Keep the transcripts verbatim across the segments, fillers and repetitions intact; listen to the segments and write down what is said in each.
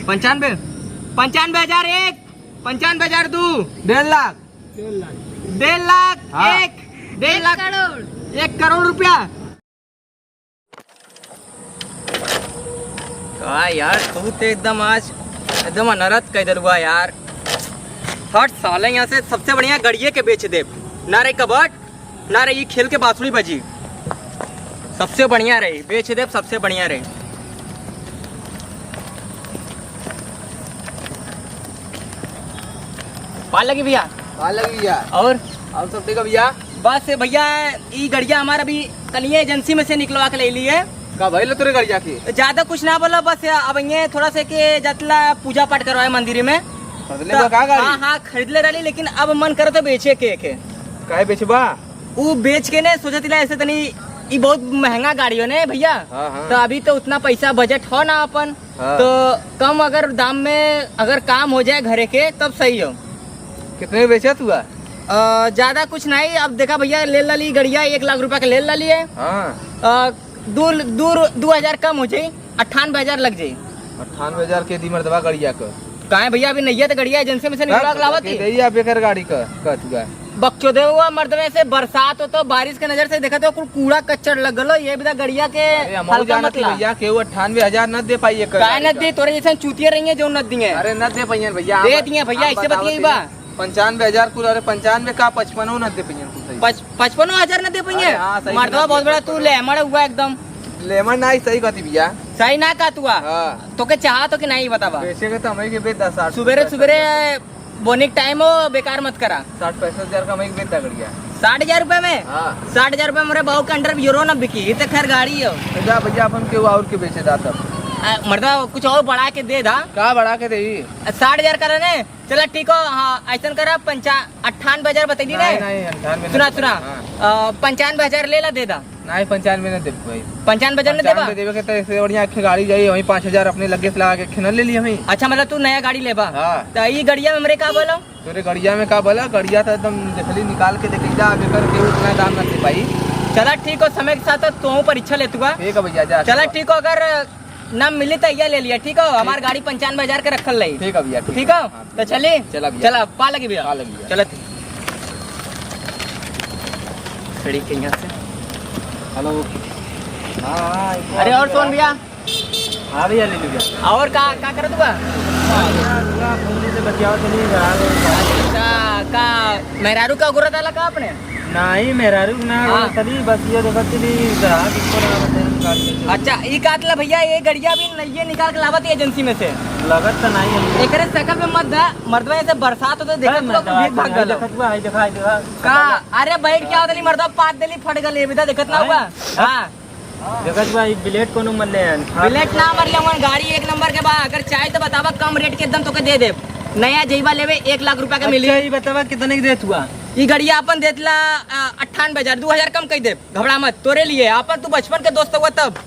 पंचानबे, पंचानबे हजार एक, पंचानबे हजार दू, डेढ़ लाख, डेढ़ लाख हाँ। एक, डेढ़ लाख, एक करोड़ रुपया। का यार, तू तो एकदम आज एकदम अनरथ कह देलुआ यार। हट साले यहाँ से, सबसे बढ़िया गड़िये के बेच देब। ना रे कबट, ना रे ई खेल के बांसुरी बजी। सबसे बढ़िया रही, बेच देब, सबसे बढ़िया रही। पार लगी भैया? पार लगी भैया। और? और सब ठीक है भैया। बस भैया, ई गड़िया हमार अभी कलिए एजेंसी में से निकलवा के ले लिए। का भइल तोरे गड़िया के? ज्यादा कुछ ना बोला, बस अब ये थोड़ा से के जतला पूजा पाठ करवाए मंदिर में। खरीदले तो बा का गाड़ी? हाँ, हाँ, खरीदले रहली, लेकिन अब मन करे तो बेचे के, के। काहे बेचबा? उ बेच के ने सोचत ला ऐसे तनी, ई बहुत महंगा गाड़ी हो ने भैया। हाँ, हाँ। तो अभी तो उतना पैसा बजट हो ना अपन। हाँ। तो कम अगर दाम में अगर काम हो जाए घरे के, तब सही हो। कितने में बेचा तू आ? अ, ज्यादा कुछ नहीं। अब देखा भैया, ले लाली गड़िया, एक लाख रुपया के ले लाली है। हाँ। अ, दू, दू, दू हजार कम हो जाई, अट्ठानबे हजार लग जाई। अट्ठानबे हजार के दी मर्दवा गड़िया क। काहे भैया, अभी नैया तो गड़िया एजेंसी में से निकलवा के लावत ही। दे आप एकर गाड़ी क, क चुका। बकचोदे हुआ मर्दवे से, बरसात हो तो बारिश के नजर से देखत हो, कुल कूड़ा कच्चर लग गलो, ये भी गड़िया के अरे, हम हल्का जाना मत थी ला। भैया, केहू अट्ठानबे हजार न दे पाई एकर काहे गाड़ी न क। दी? तोरे जैसन चूतिया रही है जो न दिए। अरे न दे पाइए भैया, दे हम, दिए भैया, हम ऐसे बतावत बतियाई ही। बा। पंचानबे हजार कुल, अरे पंचानबे का, पचपनो न दे पाइए कुल सही। पच-, पचपनो हजार न दे पाइए? अरे हाँ, सही मर्दवा बात बहुत है, बड़ा तू पचपनो। लेमड़ हुआ एकदम। लेमड़ ना ही सही कहती भैया। सही ना का तू आ? हाँ। तोके चाहा तो कि नहीं बतावा? बेचे के तो हमें के बेच दा साठ सुबेरे पैंसठ सुबेरे हजार। बोनी के टाइम हो, बेकार मत करा। साठ पैंसठ हजार का हमें के बेच दा गड़िया। साठ हजार रुपए में? हाँ। साठ हजार रुपए में रे बाबू के अंडर बियरो ना बिकी, ये तो खैर गाड़ी हो। तो जा भैया अपन के और के बेचे दा तब। आ, मर्दवा कुछ और बढ़ा के दे दा। का बढ़ा के दे? साठ हजार करा ने, चला ठीक हो, हाँ, ऐसन करा, पंचा-, अट्ठानबे हजार बताई दी नहीं, ने। नहीं, अट्ठानबे सुना, नहीं। सुना, हाँ। अ, पंचानबे हजार ले ला, दे दा। नहीं, पंचानबे न देब भाई। पंचानबे हजार न देबा? पंचानबे देबे के तो इससे बढ़िया एक गाड़ी जाई, वहीं पाँच हजार अपने लगे से लगा के एक न ले ली हमें। अच्छा, मतलब तू नया गाड़ी लेबा? हाँ। तो ई गड़िया में हमरे का बोलो? तोरे गड़िया में का बोला? गड़िया तो एकदम देखली, निकाल के देखली, जा आगे करके उतना दाम न दे पाई। चला ठीक हो, समय के साथ तो तू परीक्षा ले तू का। ठीक है भैया, जा। चला ठीक हो, अगर ना मिली तो ये ले लिया, ठीक हो? हमार गाड़ी पंचानबे हजार के रखल रही। ठीक है भैया, ठीक ठीक है। हो? हाँ। तो चली? चला भैया। चला, पा लगी भैया। पा लगी भैया। चलत। खड़ी के यहाँ से। हेलो। हाँ, हाँ, एक अरे और कौन भैया? हाँ भैया, ले लीजिए। और का, का करत हुआ? हाँ, भैया, थोड़ा फोन से बतियाओ तो नहीं, जरा। अच्छा, का मेहरारू का गुरत आला का अपने? नाही, मेहरारू के ना हाँ। तभी बस ये देखत चली, ग्राहक इसको ना बताए, हम काट लेते हैं। अच्छा, ई काट ला भैया, ये गड़िया भी नइये निकाल के लावत है एजेंसी में से। लगत तो नाही है। एकरे शकल में मत दा, मर्दवा ऐसे बरसात होते देखत अरे हुआ, मर्दवा, भीग भाग आई गलो। देखत हुआ, आई देखा, आई देखा। का? अरे बैठ क्या होता नहीं, मर्दवा पाद देली, फट गली, विदा देखत ना हाँ? हुआ? हाँ। देखत बा, ई ब्लेड कोनो मरले हन। ब्लेड ना मरले हन, गाड़ी एक नंबर के बा। अगर चाहे तो बतावा, कम रेट के एकदम तोके दे देब। नया जइबा लेवे, एक लाख रुपया के मिली। अच्छा, ई बतावा, कितने के देत हुआ? ई गड़िया अपन देत ला, आ, अट्ठानबे हजार, दू हजार कम कई देब। घबरा मत, तोरे लिए, अपन तू बचपन के दोस्त हुआ तब।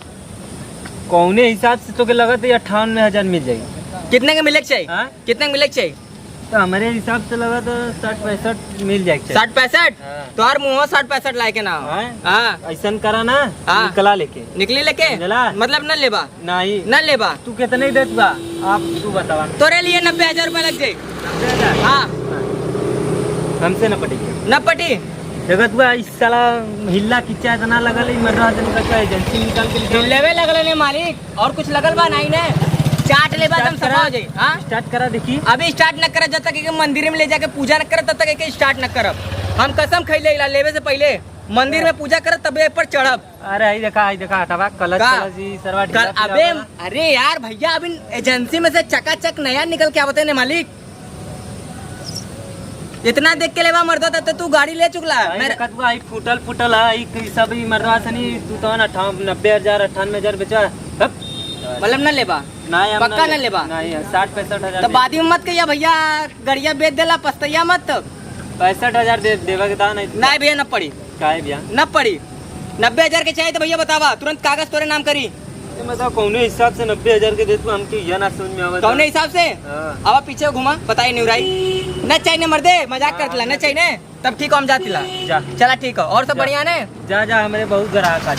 कौने हिसाब से तोके लगत है अट्ठानबे हजार मिल जाई? कितने के मिले के चाहिए? हाँ? कितने के मिले के चाहिए? तो हमरे हिसाब से लगा तो साठ पैंसठ मिल जाए के चाहिए। साठ पैंसठ? हाँ। तोहर मुँह साठ पैंसठ लाए के ना हो। हाँ? हाँ। ऐसन करा ना, हाँ। निकला लेके। निकली लेके? समझला? मतलब न लेबा? नहीं। न लेबा? तू कितने देत बा? आप तू बतावा। तोरे लिए नब्बे हजार रुपया लग जाई। नब्बे हजार? हाँ। हमसे न पटेगी। न पटी? देखत बा, इस साला हिल्ला किच्चा इतना लगल है, मर्दवा से निकल के एजेंसी निकाल के निकाल। लेवे लगल ने मालिक, और कुछ लगल बा नहीं ने? चाट लेबा एकदम start सफा हो करा, जाई, हाँ? Start करा देखी। अभी start न करब, जब तक एके मंदिर में ले जाके पूजा न करब, तब तक एके start न करब। हम कसम खइले इला लेवे से पहिले मंदिर में पूजा करब, तबे पर चढ़ब। अरे, आई देखा, आई देखा, हटावा, clutch, का? clutch, ई सरवा कल, ढीला पीला अबे, वाला। अरे यार, भैया, अभी एजेंसी में से चकाचक नया निकल के आवते ने मालिक। इतना देख के लेबा मर्दवा, तब तो तू गाड़ी ले चुकला। आई मेरे देखत बा, आई फूटल फूटल है, आई कई सब ई मर्दवा सनी, तू तो ना अट्ठावन, नब्बे हजार, अट्ठानबे हजार बेचा। हप। मतलब ना लेबा? ना, हम पक्का ना ना ले-, लेबा? नहीं, साठ पैंसठ हजार तो दे। बाद में मत कहिया भैया, गड़िया बेच देला, पछतैया मत तब। पैंसठ हजार दे, देवे के दान है। नहीं भैया, ना पड़ी। काहे भैया? ना पड़ी। नब्बे हजार के चाहे तो भैया बतावा, तुरंत कागज तोरे नाम करी। ये मतलब कौने हिसाब से नब्बे हजार के दे तू, हमके यह ना समझ में आवत। कौने हिसाब से? हाँ। अब आप पीछे घुमा, बताइए निउराई। न चाहिए मर्दे, मजाक हाँ, करत ला, न हाँ। चाहिए। तब ठीक हो, हम जात ला। जा। चला ठीक हो, और सब जा। बढ़िया ने? जा, जा, हमरे बहुत ग्राहक आज।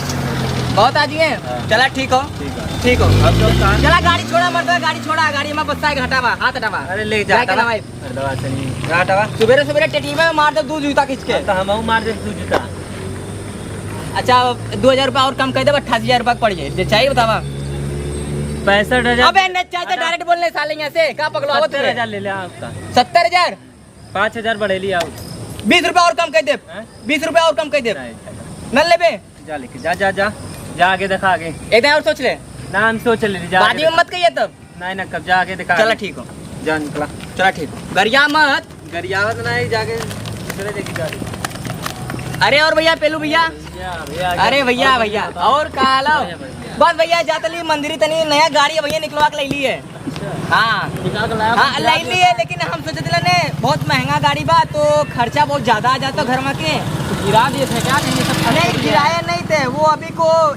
बहुत आ जिए? हाँ। चला, ठीक हो। ठीक है। ठीक हो। अब तो काम चला, गाड़ी छोड़ा, मर्द, गाड़ी छोड़ा, गाड़ी में बस्सा है, हटावा, हाथ हटावा। अरे, ले जा, जाके हटावा। दवाई। अरे, दवा से नहीं। हाँ, हटावा। सुबेरे सुबेरे टेटीबा में मार दे, दू जूता खींच के। हाँ, तो हम मार दे दू जूता। अच्छा, दो हजार रुपया और कम कर दे, अट्ठासी हजार रुपया पड़ जाए। जे चाहिए बतावा। पैंसठ हजार। अबे, नहीं चाहिए तो पैंसठ। डायरेक्ट बोलने साले यहाँ से, का पगला आवत सत्तर हजार ले ले आपका। सत्तर हजार? पाँच हजार बढ़ेली आओ। बीस रुपया और कम कर दे। हैं? बीस रुपया और कम कर दे। नहीं, नहीं। न लेबे? जा लेके, जा, जा, जा। जा आगे देखा आगे। एक दाईं और सोच ले। ना, हम सोच ले, जा बाद आगे में देखा। मत कहिए तब। नहीं, ना, कब जा आगे देखा चला आगे। ठीक हो। जा निकला। चला ठीक हो। गरिया मत। गरियावत नहीं, जाके दूसरे देखी जा रही। अरे और भैया, पेलू भैया। भैया, भैया, अरे भैया, और भैया, बताओ। और का हाल है? बढ़िया, बढ़िया। बस भैया, जा तली मंदिर तनी नया गाड़ी है भैया, निकलवा के ले लिए। हाँ। निकाल के लाया हाँ, भैया। ले लिए, लेकिन हम सोचे थे ने, बहुत महंगा गाड़ी बा, तो खर्चा बहुत ज्यादा आ जाता घर में के। तो गिरा दिए थे क्या? नहीं, ये सब खर्चा नहीं, कर दिया? गिराया नहीं थे, वो अभी को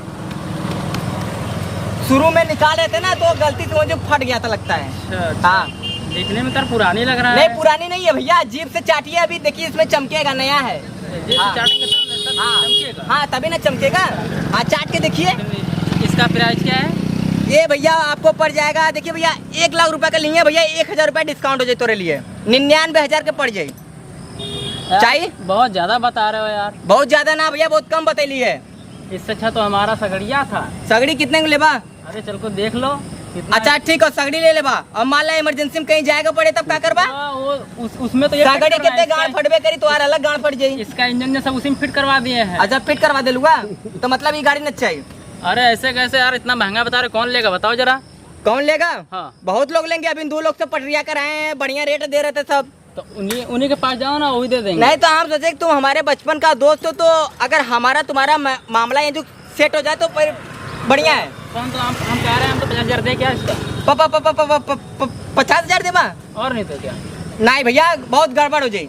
शुरू में निकाले थे ना, तो गलती से वो जो फट गया था लगता है। अच्छा, अच्छा। हाँ। देखने में तो पुरानी लग रहा नहीं, है। पुरानी नहीं है भैया, जीप से चाटिए, अभी देखिए इसमें चमकेगा, नया है। जीप से हाँ। चाटेंगे तो अंदर तक हाँ। चमकेगा। हाँ, तभी ना चमकेगा। हाँ, चाट के देखिए। इसका प्राइस क्या है? ये भैया आपको पड़ जाएगा, देखिए भैया, एक लाख रुपया के लिए भैया, एक हजार रुपया डिस्काउंट हो जाए तोरे लिए, निन्यानवे हजार के पड़ जाए। यार, चाहिए? बहुत ज्यादा बता रहे हो यार। बहुत ज्यादा ना भैया, बहुत कम बतैली है। इससे अच्छा तो हमारा सगड़िया था। सगड़ी कितने में लेबा? अरे चल को देख लो कितना अच्छा, है। ठीक हो, सगड़ी ले लेबा। अब मान ला इमरजेंसी में कहीं जाएगा पड़े तब का करबा? हाँ, वो उस, उसमें तो ये सगड़ी fit करना कितने है, गांड इसका फटबे करी, तो यार अलग गांड फट जाई। इसका इंजन जो सब उसी में फिट करवा दिए हैं। अच्छा, फिट करवा दे लुआ, तो मतलब ये गाड़ी न चाहिए। अरे ऐसे कैसे यार, इतना महंगा बता रहे, कौन लेगा बताओ जरा। कौन लेगा? हाँ। बहुत लोग लेंगे, अभी दो लोग से पटरिया कराए हैं, बढ़िया रेट दे रहे थे सब। तो उन्हीं, उन्हीं के पास जाओ ना, वही दे देंगे। नहीं तो हम सोचे कि तुम हमारे बचपन का दोस्त हो, तो अगर हमारा तुम्हारा मा-, मामला ये जो सेट हो जाए तो फिर बढ़िया है। कौन तो हम, हम कह रहे हैं, हम तो पचास हजार दे क्या इसका? प-, प-, प-, प-, प-, प-, पचास हजार देबा? और नहीं तो क्या? नहीं भैया, बहुत गड़बड़ हो जाई।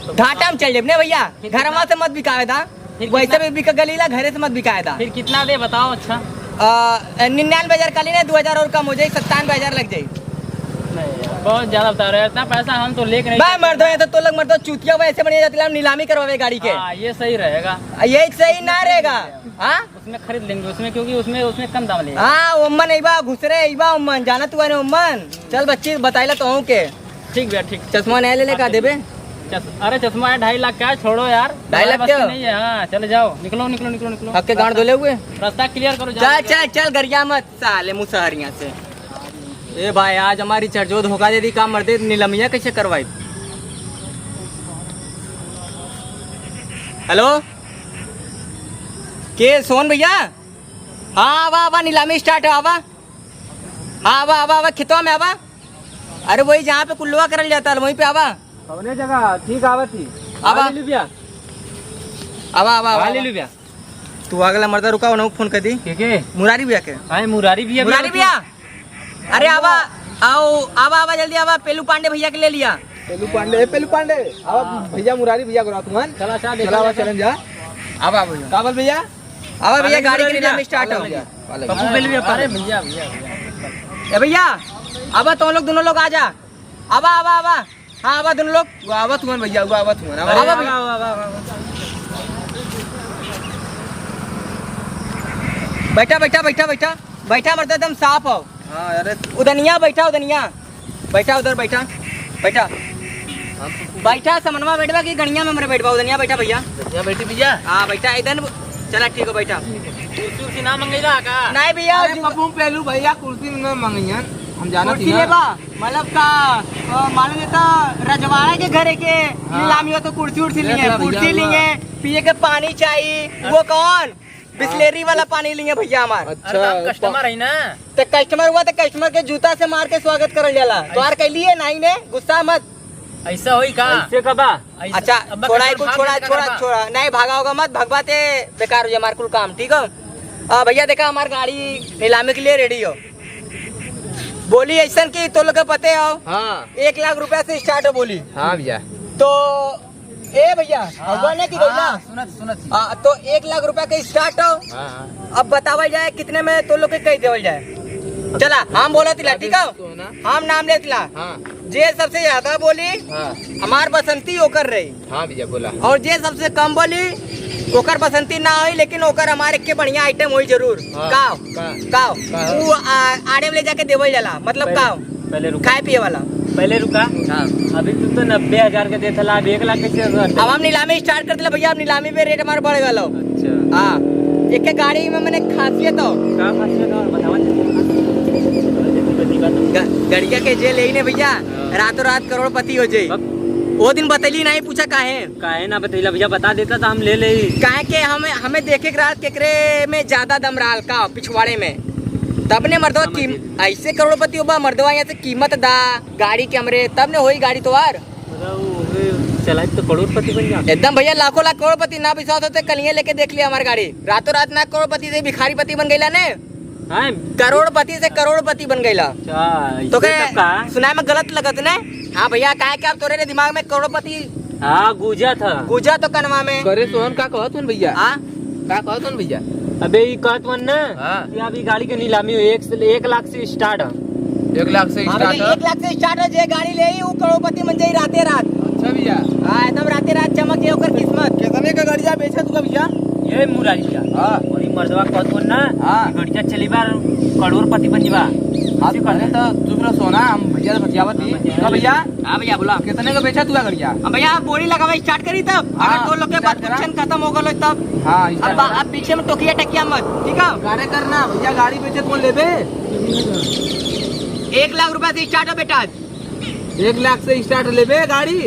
तो घाटा में चल जेब ने भैया, फिर घरवा कितना? से मत बिकावे दा, फिर वैसे कितना? भी बिक गलीला, घरे से मत बिकावे दा। फिर कितना दे बताओ? अच्छा। अ, निन्यानवे हजार का लेने, दो हजार और कम हो जाई, सत्तानवे हजार लग जाई। नहीं यार, बहुत ज्यादा बता रहे हो, इतना पैसा हम तो लेके नहीं बा सकते। मर्द हो, ये तो तोलक मर्द हो, चूतिया हुआ, ऐसे बढ़िया जाती ला, नीलामी करवावे गाड़ी के। हाँ, ये सही रहेगा। आ, ये सही ना रहेगा। हाँ? उसमें खरीद लेंगे, उसमें, क्योंकि उसमें, उसमें कम दाम लेगा। हाँ, ओमन अइबा, घुसरे अइबा ओमन, जानत हुआ ने ओमन। चल बच्ची, बताइला तो हूँ के। ठीक भैया, ठीक। चश्मा नया ले ले, हाँ, का ठीक। देबे? चश-, अरे चश्मा है ढाई लाख का है, छोड़ो यार। ढाई लाख तुम्हारे बस के हो? नहीं है, हाँ, चले जाओ, निकलो, निकलो, निकलो, निकलो। हक के गांड धोले हुए? रास्ता clear करो, जाओ, चल, निकलो। चल, चल, गरिया मत, साले मुसहरिया से। ए भाई, आज हमारी चरजो धोखा दे दी, का मर्दे नीलमिया कैसे करवाई? हेलो, के सोहन भैया? हाँ, आवा, आवा, नीलामी start है, आवा। हाँ, आवा, आवा, आवा, खेतवा में आवा। अरे, वही जहाँ पे कुल्लवा करल जाता है, वहीं पे आवा। कौने जगह? ठीक, आवत ही। आवा। हाँ, ले ली भैया। आवा, आवा, आवा, हाँ, ले आवा। ली भैया। तू अगला मर्दा रुका, उन्हें फोन कर दी। के, के? मुरारी भैया के। हाँ, मुरारी भैया भी मुरारी आवत ही। भैया। अरे, आवा, आओ, आवा, आवा, जल्दी आवा, पेलू पांडे भैया के ले लिया। पेलू पांडे, ए, पेलू पांडे, आवा, हाँ। भैया मुरारी भैया को रात में। चला, चला, चला, आवा, चला। चलन जा। आवा, आवा भैया। का बोल भैया? आवा भैया, अरे, गाड़ी के मुरारी नीलामी भैया। Start हो। भैया। पप्पू पेलू भैया, अरे भैया, भैया, भैया। ए भैया, आवा, तुम लोग दोनों लोग आ जा। आवा, आवा, आवा। हाँ, आवा दोनों लोग। वो आवत हुअन भैया, वो आवत हुअन। आवा, अरे, आवा, आवा, आवा, आवा, आवा। बैठा, बैठा, बैठा, बैठा। बैठा, मर्द एकदम साफ हो। हाँ, अरे। उदनिया बैठा, उदनिया। बैठा उधर, बैठा। बैठा। बैठा, समनवा बैठबा कि गणिया में हमरे बैठबा? उदनिया बैठा भैया। भैया बैठी भैया। हाँ, बैठा, इधर। चला, ठीक हो, बैठा। कुर्सी उर्सी ना मंगेला का? नहीं भैया, अरे, जो पप्पू पेलू भैया, कुर्सी ना मंगैया। हम जाना कुर्सी थी ना। लेबा? मतलब का, अ, मालूम है तो रजवाड़ा के घरे के हाँ। नीलामी हो तो कुर्सी उर्सी देख लिए, ला भैया, कुर्सी हुआ। लिए, पिए के पानी चाहिए, हाँ। वो कौन? बिस्लेरी वाला पानी लिए भैया हमार। अच्छा, अरे तो हम customer पा- है ना। तो customer हुआ तो customer के जूता से मार के स्वागत करल जाला। तो यार कह लिए नहीं ने, गुस्सा मत। ऐसा होई का? ऐसे का बा? ऐसा, अच्छा, अब मैं छोड़ा, customer कुल भाग छोड़ा, जाता छोड़ा, करबा। छोड़ा। नहीं, भागा होगा मत, भगवा ते बेकार हो जाए हमार कुल काम, ठीक हो? हाँ भैया, देखा हमार गाड़ी नीलामी के लिए ready हो। बोली ऐसन कि तो लोग के पते हो, हाँ। एक लाख रुपया से start हो बोली। हाँ भैया। तो ए भैया, हाँ, भगवान ने की हाँ, गइला? सुनत, सुनत ही। हाँ, तो एक लाख रुपया के start हो। हाँ, हाँ। अब बतावल जाए कितने में तो लोग के कह देवल जाए। चला, हम बोलत ला, ठीक हो? सोना। हम नाम लेत ला। हाँ। जे सबसे ज्यादा बोली, हाँ। हमार बसंती ओकर रही। हाँ भैया, बोला। और जे सबसे कम बोली, ओकर बसंती ना होई, लेकिन ओकर हमारे के बढ़िया item होई जरूर। हाँ। काव? का? काव? का? उ, आ, आड़े में ले जाके देवल जाला, मतलब पहले, काव? पहले रुका। खाए पिए वाला। पहले रुका। हाँ। अभी तू तो नब्बे हजार के देत हला, अब एक लाख कैसे कर दे? अब हम नीलामी start कर दिला भैया, अब नीलामी पे rate हमारे बढ़ गलो। अच्छा। हाँ। एक के गाड़ी में मैंने खासियत हो। का खासियत हो? बतावा जल्दी, बतावा जल्दी, बतावा जल्दी। ग-, गड़िया के जे लेई ने भैया, हाँ। रातों रात करोड़पति हो जाई। अब वो दिन बतैली नहीं, पूछा काहे? काहे ना बतैला भैया, बता देता तो हम ले लेई। काहे के हमें, हमें देखे के रहल केकरे में ज्यादा दम रहल का पिछवाड़े में, तब ने मर्दवा समझ कीम-, गए। ऐसे करोड़पति होबा मर्दवा, यहाँ से कीमत दा गाड़ी के हमरे, तब ने होई गाड़ी तोहार। मतलब वो चलाई तो करोड़पति बन जाता। एकदम भैया, लाखों लाख करोड़पति। ना विश्वास होते कल ये लेके देख लिया हमारी गाड़ी, रातों रात ना करोड़पति से भिखारीपति बन गईला ने। हैं? करोड़पति से करोड़पति बन गईला। अच्छा, तो इसे के सब का? सुनाए में गलत लगत ने? हाँ भैया, काहे के अब तोरे रे दिमाग में करोड़पति हाँ, गूंजा था। गूंजा तो कनवा में। करे सोहन, का कहत हन भैया? हाँ? का कहत हन भैया? अबे, ई कहत हन ना हाँ। कि अब ई गाड़ी के नीलामी हो, एक से, एक लाख से start है। एक लाख से हाँ start भैया, है? एक लाख से start है, जे गाड़ी लेई, उ करोड़पति बन जाई राते रात। अच्छा भैया। हाँ, एकदम राते रात चमक जाई ओकर किस्मत। कितने का गड़िया बेचा तू का भैया? ये मुरारी भैया। हाँ। वही मर्दवा कहत हन ना, हाँ। कि गड़िया चली बा, करोड़पति बन जीबा। हाँ, इसी तो कहत पहले हन। तो चुप रहो सोना, हम भैया से बतियावत ही। हाँ, भैया। का भैया? हाँ भैया, बोला। कितने का बेचा तू का गड़िया? अब भैया, बोली लगावे start करी तब। हाँ, अगर तो लोग के start बात करा। Question खत्म हो गलो तब। हाँ, start अब बा-, करा। अब पीछे में टोकिया टकिया मत, ठीक है? गाड़ी करना, भैया गाड़ी बेचे तो लेबे? एक लाख रुपया से start हो बेटा। एक लाख से start लेबे गाड़ी?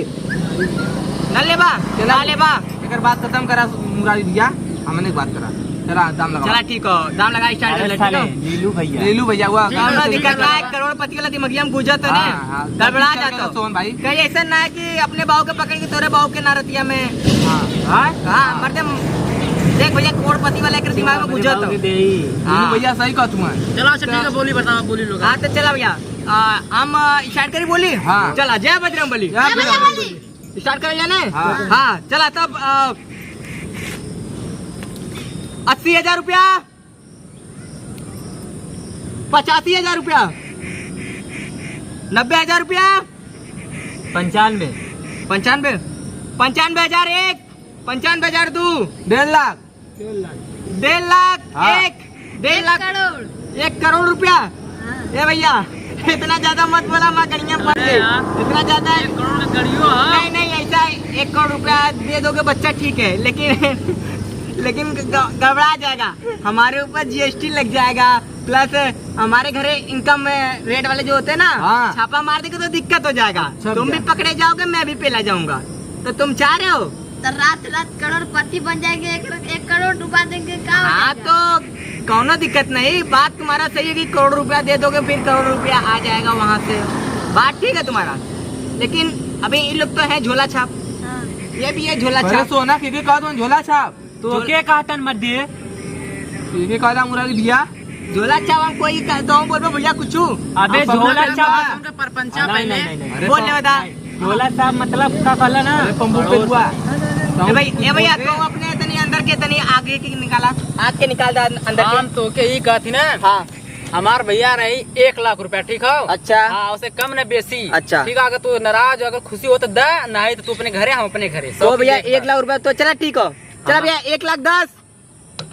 ना लेबा? चला। ना लेबा? एकर बात खत्म करा मुरारी भैया, हमने बात करा। चला, दाम लगा। चला, ठीक हो, दाम लगा, start कर अरे ले, ठीक साले, हो? लीलू भैया। लीलू भैया, हुआ। ठीक है, कौनो दिक्कत ना है, करोड़पति वाला दिमगिया में गुजर तो हाँ, नहीं, हाँ, गड़बड़ा ठीक है, जातो। सोहन भाई। कहीं ऐसा ना है कि अपने बाव के पकड़ के तोरे बाव के नारतिया में। हाँ। हाँ? हाँ, मर्दे, देख भैया, करोड़पति वाला एक दिमाग में गुजर तो। लीलू हाँ। भैया, सही कहत हुआ। चलो, अच्छा, ठीक है, बोली बताओ, बोली लोग। हाँ, तो चला भैया, आ, हम, आ, start करी बोली? हाँ। चला, जय बजरंग बली। जय बजरंग बली। Start कर लेने? हाँ। हाँ, चला तब, अ, अस्सी हजार रुपया, पचासी हजार रुपया, नब्बे हजार रुपया, पंचानवे। पंचानवे, पंचानवे हजार एक, पंचानवे हजार दो। डेढ़ लाख। डेढ़ लाख। हाँ। एक, डेढ़ लाख। एक करोड़। एक करोड़ रुपया। हाँ। ए भैया, इतना ज्यादा मत बोला, माँ गड़िया में पड़ अरे गई। यार, इतना ज्यादा एक करोड़ का गड़ियो है। नहीं, नहीं, ऐसा एक करोड़ रुपया दे दोगे बच्चा, ठीक है, लेकिन, लेकिन ग-, गड़बड़ा जाएगा, हमारे ऊपर G S T लग जाएगा, plus हमारे घरे income rate वाले जो होते हैं ना, हाँ। छापा मार देंगे तो दिक्कत हो जाएगा। अच्छा तुम भी भैया। पकड़े जाओगे, मैं भी पेला जाऊंगा, तो तुम चाह रहे हो? तो रात रात करोड़पति बन जाएंगे, एक, एक करोड़ डुबा देंगे, का हो हाँ, जाएगा? तो कौनो दिक्कत नहीं, बात तुम्हारा सही है कि करोड़ रुपया दे दोगे, फिर करोड़ रुपया आ जाएगा वहाँ से, बात ठीक है तुम्हारा, लेकिन अभी इन लोग तो है झोला छाप, हाँ। ये भी है झोला अरे छाप। सोना के, के कहा तुम झोला छाप? तो झोला के कहा तन मत दिए? के, के कहा था मुरारी भैया? झोला छाप हम कोई का-, तो हम बोलबो भैया कुछ? अबे हम झोला पकड़ छाप। लेंगे। उनका परपंचा हाँ, नहीं, पहले। नहीं, नहीं, नहीं। अरे बोल तो ले बता। झोला छाप मतलब का कहला ना? अरे पंबू पे हुआ। ए भाई, ए भैया, तो अपने तनी अंदर के तनी आगे के निकाला। आग के निकाल दा अंदर के। हम तो के ही कहती ना। हाँ। हमार भैया रही एक लाख रुपया, ठीक हो? अच्छा। हाँ, उसे कम न बेसी। अच्छा। ठीक है, अगर तू नाराज हो, अगर खुशी हो तो दा, नहीं तो तू अपने घरे, हम अपने घरे। तो सब भैया, देख एक लाख रुपया तो चला, ठीक हो। चला हाँ। भैया, एक लाख दस।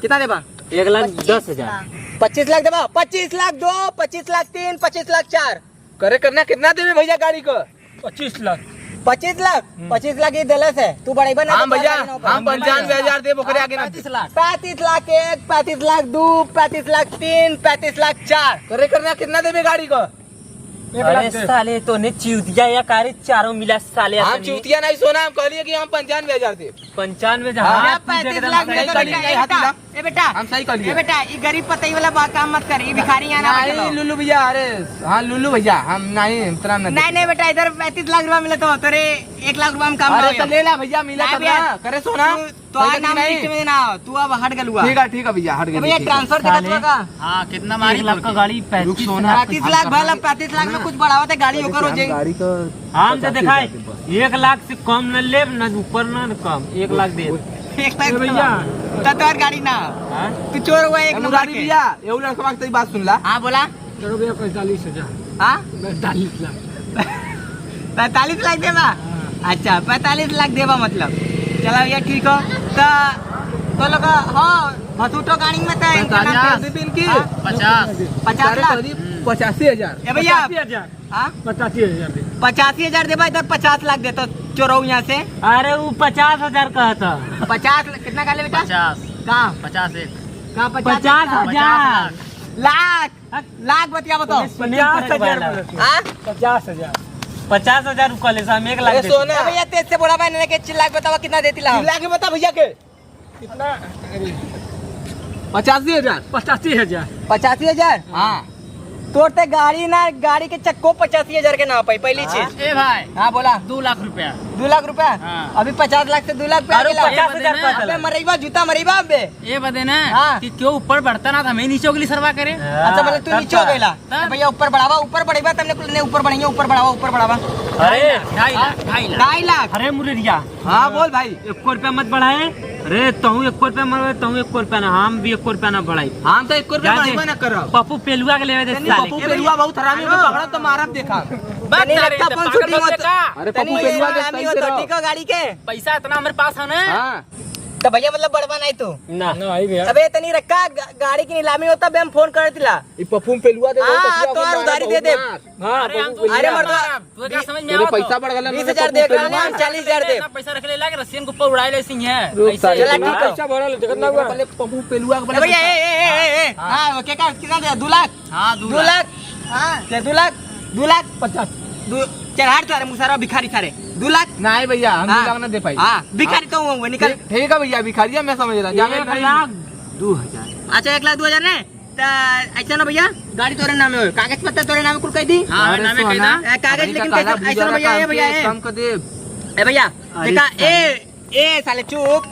कितना देबा? एक लाख दस हजार। पच्चीस लाख देबा? पच्चीस लाख दो, पच्चीस लाख तीन, पच्चीस लाख चार। करे करना कितना देबे भैया गाड़ी को? पच्चीस लाख। पच्चीस लाख? हम्म। पच्चीस लाख ये देलस है। तू बढ़ाइबा ना हम तो भैया, बढ़ाइबा ना। हम पंचानवे हजार देब, ओकरे आगे ना। पैंतीस लाख। पैंतीस लाख एक, पैंतीस लाख दो, पैंतीस लाख तीन, पैंतीस लाख चार। करे करना कितना देबे गाड़ी को? एक लाख अरे दे। साले, तो ने चिउतिया या कारी चारों मिला साले हम अतनी। चिउतिया नहीं सोना, हम कहलिए कि हम पंचानवे हजार देब। पंचानवे हजार। हाँ, हाँ, तू पैंतीस देख रहा लाख है, में तो सही बेटा, कहलिए, ए हाथ बेटा, मिला। ए बेटा, हम सही कहलिए। ए बेटा, ई गरीब पतई वाला बा-, काम मत कर, ई भिखारी यहाँ ना नहीं, बैठो। लुल्लू भैया, अरे, हाँ, लुल्लू भैया, हम नहीं, इतना ना नहीं, दे। नहीं बेटा, इधर पैंतीस लाख रुपया मिला तो तोरे एक लाख रुपया में काम ना अरे, तो होई। ले ला भैया, मिला नहीं तब भैया, ना, करे सोना। तू तो आज नाम नहीं। List में ना, तू अब हट गलुआ। ठीक है, ठीक है भैया, हट गए, भैया, ठीक है। Transfer देखत साले। बा का? हाँ, कितना मारी एक लाख का गाड़ी, रुक पैंतीस सोना। लाख। पैंतीस लाख भला, पैंतीस लाख में कुछ बढ़ावा तो गाड़ी ओकर हो जाई। गाड़ी का हम तो पचासी दिखाए, हजार के बस। एक लाख से कम न लेब, न ऊपर न कम, एक लाख दे। एक लाख ए भैया। तो तोर गाड़ी ना। हाँ? तू चोर हुआ एक ए नंबर मुरारी के। भैया, एहू लड़कवा के तो ई बात सुन ला। हाँ, बोला। चलो भैया, पैंतालीस हजार। हाँ? पैंतालीस लाख। पैंतालीस लाख देबा? हाँ। अच्छा, पैंतालीस लाख देबा मतलब। चला भैया, ठीक हो। तो तो लगा, हाँ, भतूटो गाड़ी में तो इनका नाम पचास। कितना? हाँ? पचास। पचास लाख? करीब हम्म। पचासी हजार। ए भैया। पचासी हजार। हाँ? पचासी हजार दे। पचासी हजार देबा, इधर पचास लाख देता, चोरऊ यहाँ से। अरे, वो पचास हजार कहा था। पचास ल-, कितना कहले बेटा? पचास। कहाँ? पचास एक। कहाँ पचास एक? पचास हजार। लाख। लाख बतिया बताओ। पचास हजार बोला। हाँ? पचास हजार। पचास हजार रुपया ले, हम एक लाख ए, देते। सोना। ए भैया, तेज से बोला भाई, इन्हें के चिल्ला के बताओ, कितना देती ला? चिल्ला के बता भैया के। कितना? पचासी हजार। पचासी हजार। पचासी हजार? हाँ। तोर ते गाड़ी ना, गाड़ी के चक्को पचासी हजार के ना पाई, पहली हाँ। चीज। ए भाई। हाँ, बोला। दो लाख रुपया। दो लाख रुपया? हाँ। अभी पचास लाख से दो लाख पे आरो आगे ला। पचास हजार ए, बदे ना। अबे मरइबा, जूता मरइबा अबे। ए बदे ना हाँ। कि क्यों ऊपर बढ़ता ना, तो हमें नीचे होगली सरवा करे। हाँ, अच्छा, मतलब तू तब नीचे हो का? गइला। तब? तो भैया ऊपर बढ़ावा, ऊपर बढ़ावा, तब ने कुल ने ऊपर बढ़ाइए, ऊपर बढ़ावा, ऊपर बढ़ावा। अरे, ढाई लाख, ढाई लाख। ढाई लाख। अरे मुररिया। हाँ, बोल भाई। एको रुपया मत बढ़ाए। अरे, तहूँ एको रुपया मत बढ़ाए, तहूँ एको रुपया ना, हम भी एको रुपया ना बढ़ाई। हम तो एको रुपया जान दे। बढ़ाइबे ना करब। पप्पू पेलुआ के लेवे दे तनी साले। पप्पू पेलुआ बहुत हरामी बा, पकड़ा तो मारब देखा। बस तनी सारे, रखता तो पाँच सौ पागल तीन मत होता। अरे, पप्पू तनी पेलुआ के नीलामी सही से होता, रहो। ठीक हो गाड़ी के? पैसा इतना हमारे पास है ना। हाँ। तो भैया, मतलब, बड़वा नहीं तू? ना। ना, आई भैया। अबे, तनी रखा, ग-, गाड़ी की नीलामी होता, बे हम फोन कर दिला। ई पप्पू में पेलुआ दे, हाँ, बहुत तो अच्छा यार, मारा उधारी दे बहुत दे। मार। हाँ, अरे, हम पप्पू तो पेलुआ। अरे, मर्दवा, तू क्या समझ में तेरे आवत पैसा हो? बढ़ गला ना, बीस हजार पप्पू दे, पेलुआ। हम चालीस हजार दे। इतना पैसा रख ले, लाके रसियन को ऊपर उड़ाए ले सिंह है। रुक, ऐसे चला, ठीक है। पैसा बढ़ा ले, देखत ना हुआ। पहले पप्पू पेलुआ के ए भैया, पहले ए, ए, ए, ए, ए। हाँ। हाँ, ओके, का, कितना दे? दो लाख? हाँ, दो दो लाख। लाख? हाँ, क्या दो लाख? दो लाख? पचास। दो, चल, हट सारे, मुसारा भिखारी सारे। दो लाख? नहीं भैया, हम हाँ। दो लाख ना दे पाई। हाँ, भिखारी तो हूँ, निकल। ठीक, ठीक है भैया, भिखारी है, मैं समझ रहा। जावे एक नहीं। लाख दो हजार। अच्छा, एक लाख दो हजार ने? त ऐसा ना भैया, गाड़ी तोरे नामे हो, कागज पत्तर तोरे नामे कुल कह दी। हाँ, अरे नामे कह सोना। दा। ए, कागज अरे लेकिन का कैसे, काला ऐसा ना भैया, बुझाला ए भैया, काम ए। के, काम कर दे। ए भैया, अरे देखा, ए, ए साले चुप।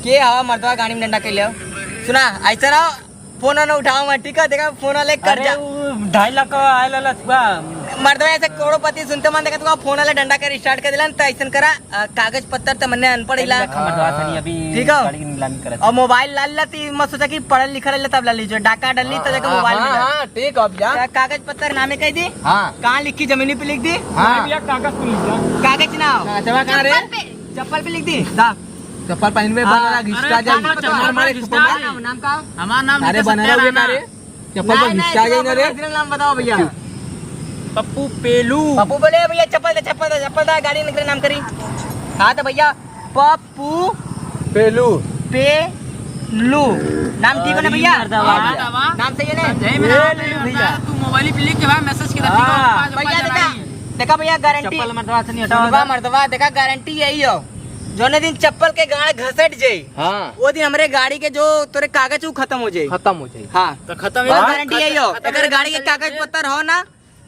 के हवा मर्दवा गाड़ी में डंडा कर ले? सुना, ऐसा रहो, फोन ना उठाओ मत, ठीक है? देखा, फोन वाले कर अरे, जा। वो ढाई लाख का आयल वाला थुआ। मर्दवा ऐसे करोड़पति सुनते मन देखा, थुआ फोन वाले डंडा कर start कर दिलन, त ऐसन करा, अ, कागज पत्तर त मन्ने अनपढ़ इला। अरे, मर्दवा सनी अभी ठीक है? गाड़ी की नीलामी करत और मोबाइल लाल ला, ती मत सोचा कि पढ़ल लिखल रहले तब लाली, जो डाका डलली, त जाके हाँ, मोबाइल हाँ, मिला। हाँ, ठीक है, अब जा। त कागज पत्तर नामे कह दी? हाँ। कहाँ लिखी, जमीनी पे लिख दी? हाँ। भैया, कागज पे लिख दा। कागज ना हो। कागजवा कहाँ रे? चप्पल पे। चप्पल पे लिख दी? दा। चप्पल पहनबे हाँ। बन रहा, घिसटा अरे, जाए। चप्पल, चप्पल मारे, घिसटा चप्पल मारे। जाए। नाम, नाम का? हमार नाम अरे, लिखा बनाओ सत्याराम ये ना। ना रे। चप्पल नहीं, पर नहीं, घिसटा चप्पल जाए ना रे। original नाम बताओ भैया। पप्पू पेलू। पप्पू बोले, "भैया, चप्पल दे, चप्पल दे, चप्पल दे, गाड़ी निकले नाम करी।" हाँ, तो भैया, पप्पू पेलू। पेलू। नाम ठीक है ना अरे भैया? मर्दवा। हाँ, नाम सही है ना? जय मेरा ए, भैया। तू मोबाइल पे लिख के भाई मैसेज के हाँ। भैया, देखा, देखा भैया, गारंटी। चप्पल मर्दवा से नहीं हटने मर्दवा, का। मर्दवा, देखा, गारंटी यही हो। जोने दिन चप्पल के गाड़ घसट जाई, हाँ। वो दिन हमरे गाड़ी के जो तोरे कागज उ खत्म हो जाई। खत्म हो जाई। हाँ। तो खत्म तो हो जाई। गारंटी यही हो। खत्म अगर हो गाड़ी के जाई। कागज पत्तर हो ना,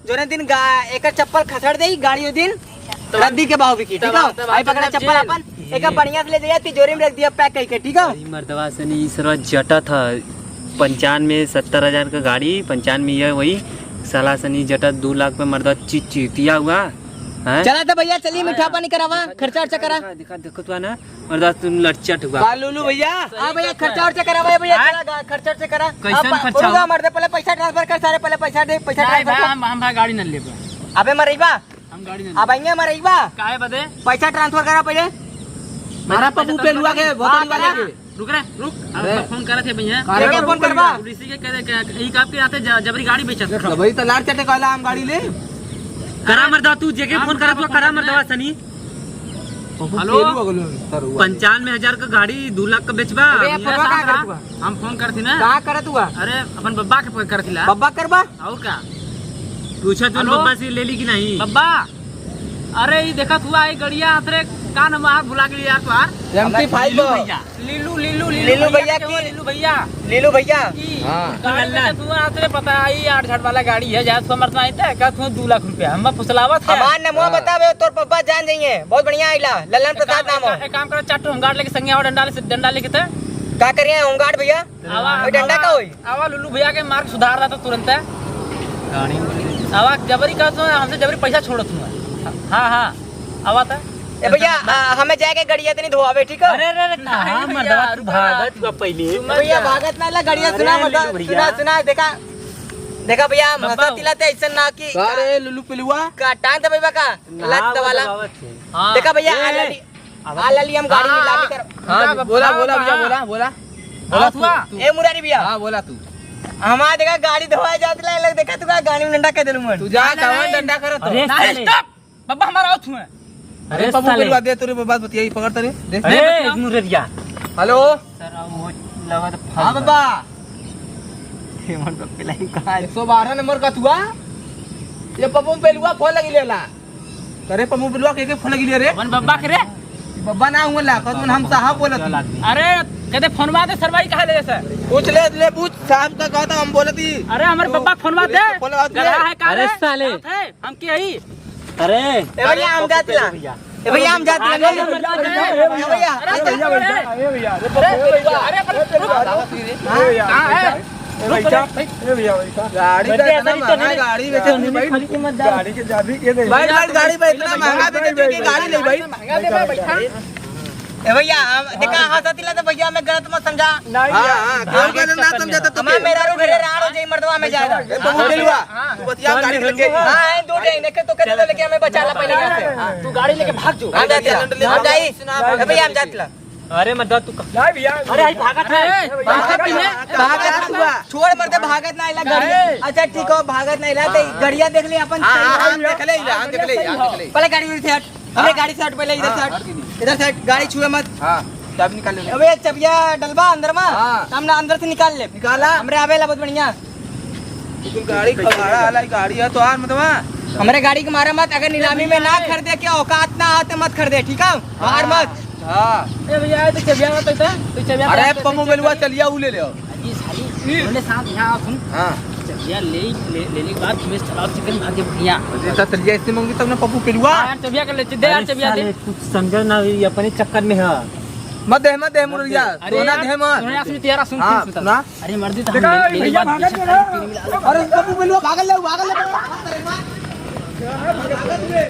जोने दिन गा-, एकर चप्पल खसट देई गाड़ी ओ दिन, तो रद्दी के भाव बिकी, ठीक तब, हो? तब आई पकड़ा चप्पल जेल। अपन, एकर बढ़िया से ले जाइए, तिजोरी में रख दिया पैक करके, ठीक हो? अरे मर्दवा सनी, ई सरवा जटा था, पंचानवे, सत्तर हजार का गाड़ी, पंचानवे ये वही, साला सनी जटा दो लाख पे मर्दवा चिचिटिया हुआ, हैं? चला तो भैया, चलिए मीठा पानी करावा, खर्चा वर्चा करा। दिखा, दिखा, दिखा, दिखा, दिखा, ना। मर्दवा तुम लड़चट हुआ। का लुलू भैया? हाँ भैया, खर्चा वर्चा करा भाई भैया, हाँ? चला गा-, खर्चा वर्चा करा। कैसन अब खर्चा उरुआ हुआ? मर्दे, पहले पैसा ट्रांसफर कर, सारे पहले पैसा दे, पैसा नहीं ट्रांसफर भाई, कर। हम, हम भाई गाड़ी न लेबे। अबे मरइबा? हम गाड़ी न अब लेबे। अइया मरइबा? काहे बदे? पैसा ट्रांसफर करा पहले। मारा पप्पू पेलुआ के, हाँ, बोतल वाला करा। के। रुक रे, रुक। अब अरे। फोन करत है भैया। का रे? के फोन करबा? पुलिस के कह दे, क्या, ई का आपके हाथे ज-, जबरी गाड़ी बेचत है? तो भाई, तो लाड़ चटे कहला हम गाड़ी ले। करा मर्दा, तू जेके हाँ, फोन करत हुआ, करा मर्दवा सनी। हेलो? पंचानवे हजार का गाड़ी दो लाख का बेचबा? अबे, ये फोनवा कहाँ करत हुआ? हम फोन करती ना। कहाँ करत हुआ? अरे, अपन बब्बा के फोन करती ला। बब्बा करबा? और का? पूछा तू हेलो? बब्बा से ले ली कि नहीं? बब्बा, अरे, ई देखत हुआ, ई गड़िया हाथ रे, का नाम हाथ भुला गेली यार तोहार? एम टी फाइव लीलू बा। भैया। लीलू, लीलू, लीलू लीलू भैया भैया के हो, की। लीलू भैया। लीलू भैया। ई हाँ। गाड़ी में तू आते पता आई आठ झट वाला गाड़ी है, जाए तो मरत नहीं था, क्या तू दो लाख रुपया? हम फुसलावत है। हमार नमवा हाँ। बतावे, तोर पप्पा जान जाइए। बहुत बढ़िया आइला, लल्लन एक प्रसाद काम, नाम हो। एक काम करो, चार ठो हम गाड़ लेके संगे आओ, डंडा ले, डंडा लेके थे। का करिए होमगार्ड भैया? आवा, ओए, डंडा आवा, का होई? आवा, लुल्लू भैया के मार्ग सुधार रहा था तुरंत। गाड़ी में। आवा, जबरी का तो हमसे जबरी पैसा छोड़त हुआ। हाँ, हाँ। आवा था। ए भैया, आ, हमें जाके गड़िया तनी धोआवे, ठीक है? अरे, अरे, अरे, कहाँ नहीं मर्दवा, भैया, तू रुको ना। भागत हुआ पहले। ए भैया, भागत ना ला, गड़िया अरे, सुना, मर्दवा, लुल्लू भैया। सुना, सुना, देखा, देखा भैया, बब्बा। मसा तिलाते ऐसा ना कि अरे, लुल्लू पिलुआ। का टांग दबाइबा का? ना, लत वो वाला। दबावत है। हाँ। देखा भैया, ए, आ लड़ी। हाँ, लाली, हम गाड़ी हाँ, नीलामी कर। हाँ, जा, बोला, हाँ, बोला, भैया, हाँ। बोला, बोला। बोला हाँ, तू, हुआ। तू। ए, मुरारी भैया। हाँ, बोला तू। हमार देखा गाड़ी धोआ जात ला, लोग देखा तू का गाड़ी में डंडा कह देलू मन। तू जा, तू जा, कौन नहीं। डंडा करत हो? अरे ना, साले। Stop। बब्बा, हमारा आओ तुम्हें। अरे अरे पप्पू साले। पेलवा दे, तोरे बात बतियाई, पकड़ तरे, दे। अरे ए, मुररिया। Hello। सर, अब वो लगा तो हाँ फंस बब्बा। गया। ये मन तो पिलाई कहाँ है? एक सौ बारह नंबर का तुआ। ये पप्पू पेलुआ फोन लगी लेला। अरे पप्पू पेलुआ के, के फोन लगी ले रे? अपन बब्बा के रे। बब्बा ना हुआ ला, कौन हम साहब बोलत ही। अरे, कदे फोनवा दे सर भाई, कहाँ ले सर? पूछ ले, ले पूछ, साहब का कहता हम बोलत ही। अरे, हमरे तो बब्बा फोनवा दे। फोन लगा दे। गधा है का अरे रे? साले। बात है, हम के हई? अरे। ए भैया, हम जात ला। ए भैया, हम जात ला। ए भैया, ए भैया, ए भैया, ए भैया। हाँ, हाँ। ए भैया, ए भैया, गाड़ी का इतना महंगा, गाड़ी बेचे तो नहीं भाई। गाड़ी के चाबी के दे। भाई, भाई, गाड़ी पे इतना महंगा बेचे तो के गाड़ी ले भाई। महंगा दे भाई, बैठा। ए भैया, हम देखा, हाँ, सतीला तो भैया, हमें गलत मत समझा। नहीं हाँ, भैया। हाँ, क्यों गलत ना समझा तो हमार मेहरारू घरे राड़ हो जाई, मर्दवा में जाएगा। ए, बबू बेलुआ, हाँ। तू बतिया गाड़ी लेके। हाँ, है, दो डे, इनके तो कहते लेके हमें बचा ला पहले यहाँ से। हाँ, तू गाड़ी लेके भाग जो। हाँ, जाती ला। हम जाई। ए भैया, हम जाती ला। अरे, मत दो, तू क- नहीं भैया। अरे, आई भागत है। ए, भागत है। भागत हुआ। छोड़ मरते, भागत ना आइला गाड़ी। नहीं। अच्छा, ठीक हो, भागत ना आइला, तो हाँ। गड़िया देख ले अपन। हाँ, हाँ, हाँ, देख ले, हाँ, देख ले, हाँ, देख ले। पहले गाड़ी उधर से हट। हमरे हाँ। गाड़ी से हट, पहले इधर से हाँ, हट। हट गई। इधर से हट, गाड़ी छुए मत। हाँ, चाबी निकाल ले। अबे, चबिया डलबा अंदर मा। हाँ। सामने अंदर से निकाल ले। निकाला। हमरे आवेला बहुत बढ़िया। तू गाड़ी खबाड़ा वाला गाड़ी है तो यार, मतलब। हमरे गाड़ी के मारा मत, अगर नीलामी में ना खरीदे के औकात ना आते मत खरीदे, ठीक है? बाहर मत। हाँ। ए भैया, तो चबिया मत देता, तो चबिया अरे, मत देता, पप्पू चबिया बेलुआ मत। चलिया ऊ ले ले। अजी साली, उन्होंने साथ यहाँ आओ सुन। हाँ। चबिया ले, ले, लेने के बाद तुम्हें ठहराओ चिकन भाग के भैया। अरे, तो चलिया इससे मांगी तब ना पप्पू बेलुआ। हाँ, यार, चबिया कर ले, दे यार, अरे चबिया दे। साले, कुछ समझो ना, ये अपने चक्कर में है। मत दे, मत दे, मुरैया। अरे सोना यार, दे, मत। सुनो यार, सुनो, तेरा सुन, हाँ, सुन, सुन। सुना। अरे मर्दी, तो हम देखा, ले, ले भैया बात भागत पीछे है। साइड में मिला। अरे पप्पू बेलुआ भागल ले, भागल ले।